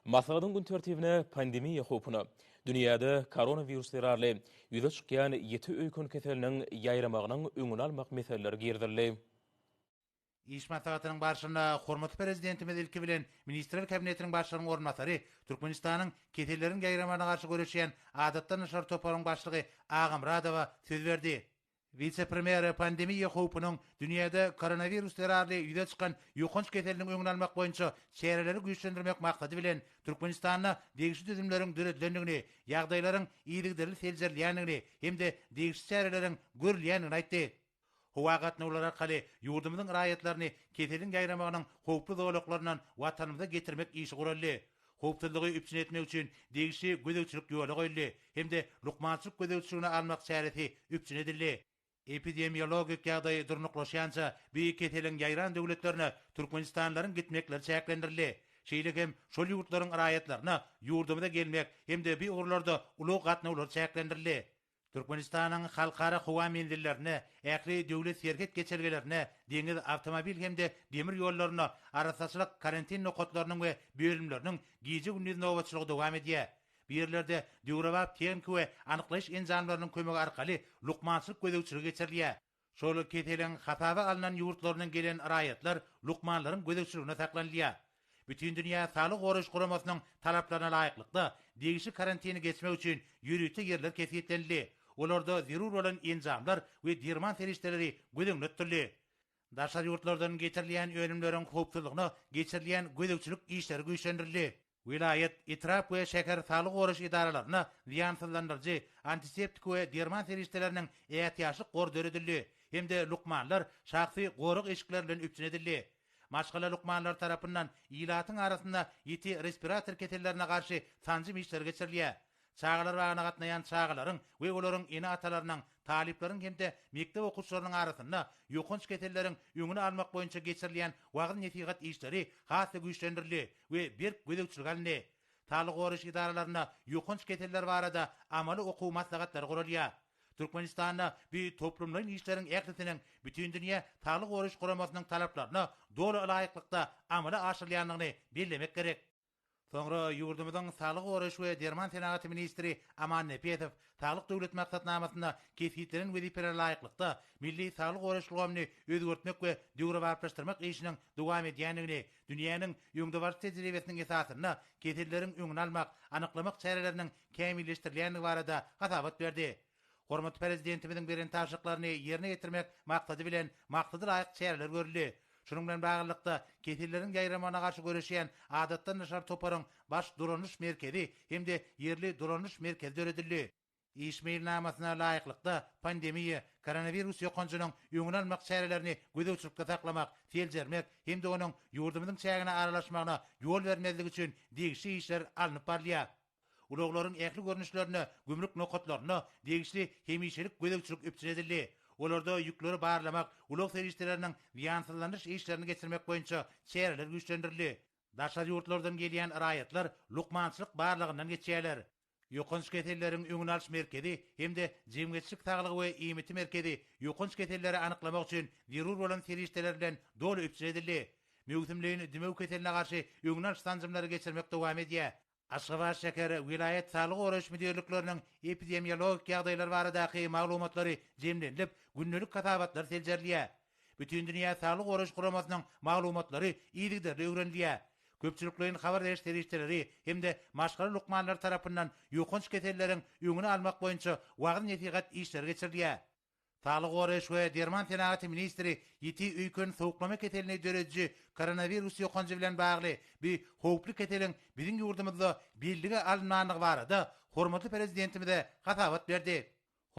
Maslahatyň gün tertibine pandemiýa howpuna, dünýäde koronawirus zerarly ýüze çykýan ýiti öýken keseliniň ýaýramagynyň öňüni almak meseleleri girizildi. Iş maslahatynyň barşynda hormatly Prezidentimiz ilki bilen Ministrler Kabinetiniň Başlygynyň orunbasary, Türkmenistanyň keselleriň ýaýramagyna garşy göreşýän Adatdan daşary toparyň başlygy Agamyradowa söz berdi. Wise-premýer pandemiýa howpunyň dünýäde koronawirus zerarly ýüze çykan ýokanç keseliniň öňüni almak boýunça çäreleri güýçlendirmek maksady bilen, Türkmenistanda degişli düzümleriň döredilendigini, ýagdaýlaryň yzygiderli seljerilýändigini hem-de degişli çäreleriň görülýändigini aýtdy. Howa gatnawlary arkaly ýurdumyzyň raýatlaryny keseliň ýaýramagynyň howply zolaklaryndan Watanymyza getirmek işi guraldy. Howpsuzlygy üpjün etmek üçin degişli gözegçilik ýola goýuldy hem-de lukmançylyk gözegçiligine almak çäresi üpjün edildi. Epidemiologik ýagdaý durnuklaşýança bu keseliň ýaýran döwletlerine türkmenistanlylaryň gitmekleri çäklendirildi. Şeýle hem şol ýurtlaryň raýatlaryna ýurdumyza gelmek hem-de bu ugurlarda ulag gatnawlary çäklendirildi. Türkmenistanyň halkara howa menzillerinde, ähli döwlet serhet geçelgelerinde, deňiz, awtomobil hem-de demir ýollarynda arassaçylyk karantin nokatlarynyň we bölümleriniň gije-gündiz nobatçylygy dowam edýär. Bu ýerlerde döwrebap tehniki we anyklaýyş enjamlarynyň kömegi arkaly lukmançylyk gözegçiligi geçirilýär. Şol keseliň hasaba alnan ýurtlaryndan gelen raýatlar lukmanlaryň gözegçiliginde saklanylýar. Bütindünýä Saglygy Goraýyş Guramasynyň talaplaryna laýyklykda, degişli karantini geçmek üçin ýörite ýerler kesgitlenildi. Olarda zerur bolan enjamlar we derman serişdeleri göz öňünde tutuldy. Daşary ýurtlardan getirilýän önümleriň howpsuzlygyna geçirilýän gözegçilik işleri güýçlendirildi. Welaýat, etrap we şäher saglygy goraýyş edaralarynda zyýansyzlandyryjy, antiseptik we derman serişdeleriniň ätiýaçlyk gory döredildi hem-de lukmanlar şahsy gorag eşikleri bilen üpjün edildi. Maşgala lukmanlary tarapyndan ilatyň arasynda ýiti respirator kesellerine garşy sanjym işleri geçirilýär. Çagalar bagyna gatnaýan çagalaryň we olaryň ene-atalarynyň, talyplaryň hem-de mekdep okuwçylarynyň arasynda ýokanç keselleriň öňüni almak boýunça geçirilýän wagyz-nesihat işleri has-da güýçlendirildi we berk gözegçilige alyndy. Saglygy goraýyş edaralarynda ýokanç keseller barada amaly okuw maslahatlary guralýar. Türkmenistanda bu toplumlaýyn işleriň ählisiniň Bütindünýä Saglygy Goraýyş Guramasynyň talaplaryna doly ylaýyklykda amala aşyrylýandygyny bellemek gerek. Soňra ýurdumyzyň saglygy goraýyş we derman senagaty ministri Aman Nepesow Saglyk Döwlet maksatnamasynda kesgitlenen wezipelere laýyklykda, milli saglygy goraýyş ulgamyny özgertmek we döwrebaplaşdyrmak işiniň dowam edýändigini, dünýäniň öňdebaryjy tejribesiniň esasynda keselleriň öňüni almak, anyklamak çäreleriniň kämilleşdirilýändigi barada hasabat berdi. Hormatly Prezidentimiziň beren tabşyryklaryny ýerine ýetirmek maksady bilen maksada laýyk çäreler görüldi. Şunuň bilen baglylykda, keselleriň ýaýramagyna garşy göreşýän Adatdan daşary toparyň Baş dolanyş merkezi hem-de ýerli dolanyş merkezi döredildi. Iş meýilnamasyna laýyklykda, pandemiýa, koronawirus ýokanjynyň öňüni almak çärelerini gözegçilikde saklamak, seljermek hem-de onuň ýurdumyzyň çägine aralaşmagyna ýol bermezlik üçin degişli işler alnyp barylýar. Ulaglaryň ähli görnüşlerine gümrük nokatlarynda degişli hemişelik gözegçilik üpjün edildi. Olarda ýükleri barlamak, ulag serişdeleriniň zyýansyzlandyryş işlerini geçirmek boýunça çäreler güýçlendirildi. Daşary ýurtlardan gelýän raýatlar lukmançylyk barlagyndan geçýärler. Ýokanç keselleriň öňüni alyş merkezi hem-de Jemgyýetçilik saglygy we iýmiti merkezi ýokanç keselleri anyklamak üçin zerur bolan serişdeler bilen doly üpjün edildi. Möwsümleýin dümew keseline garşy öňüni alyş sanjymlary geçirmek dowam edýär. Aşgabat şäher, welaýat saglygy goraýyş müdirlikleriniň epidemiologik ýagdaýlar baradaky maglumatlary jemlenilip, gündelik hasabatlar seljerilýär. Bütindünýä Saglygy Goraýyş Guramasynyň maglumatlary yzygiderli öwrenilýär. Köpçülikleýin habar beriş serişdeleri hem-de maşgala lukmanlary tarapyndan ýokanç keselleriň öňüni almak boýunça wagyz-nesihat işleri geçirilýär. Saglygy goraýyş we derman senagaty ministri ýiti öýken sowuklama keselini dörediji koronawirus ýokanjy bilen bagly bu howply keseliň biziň ýurdumyzda bellige alynmandygy barada hormatly Prezidentimize hasabat berdi.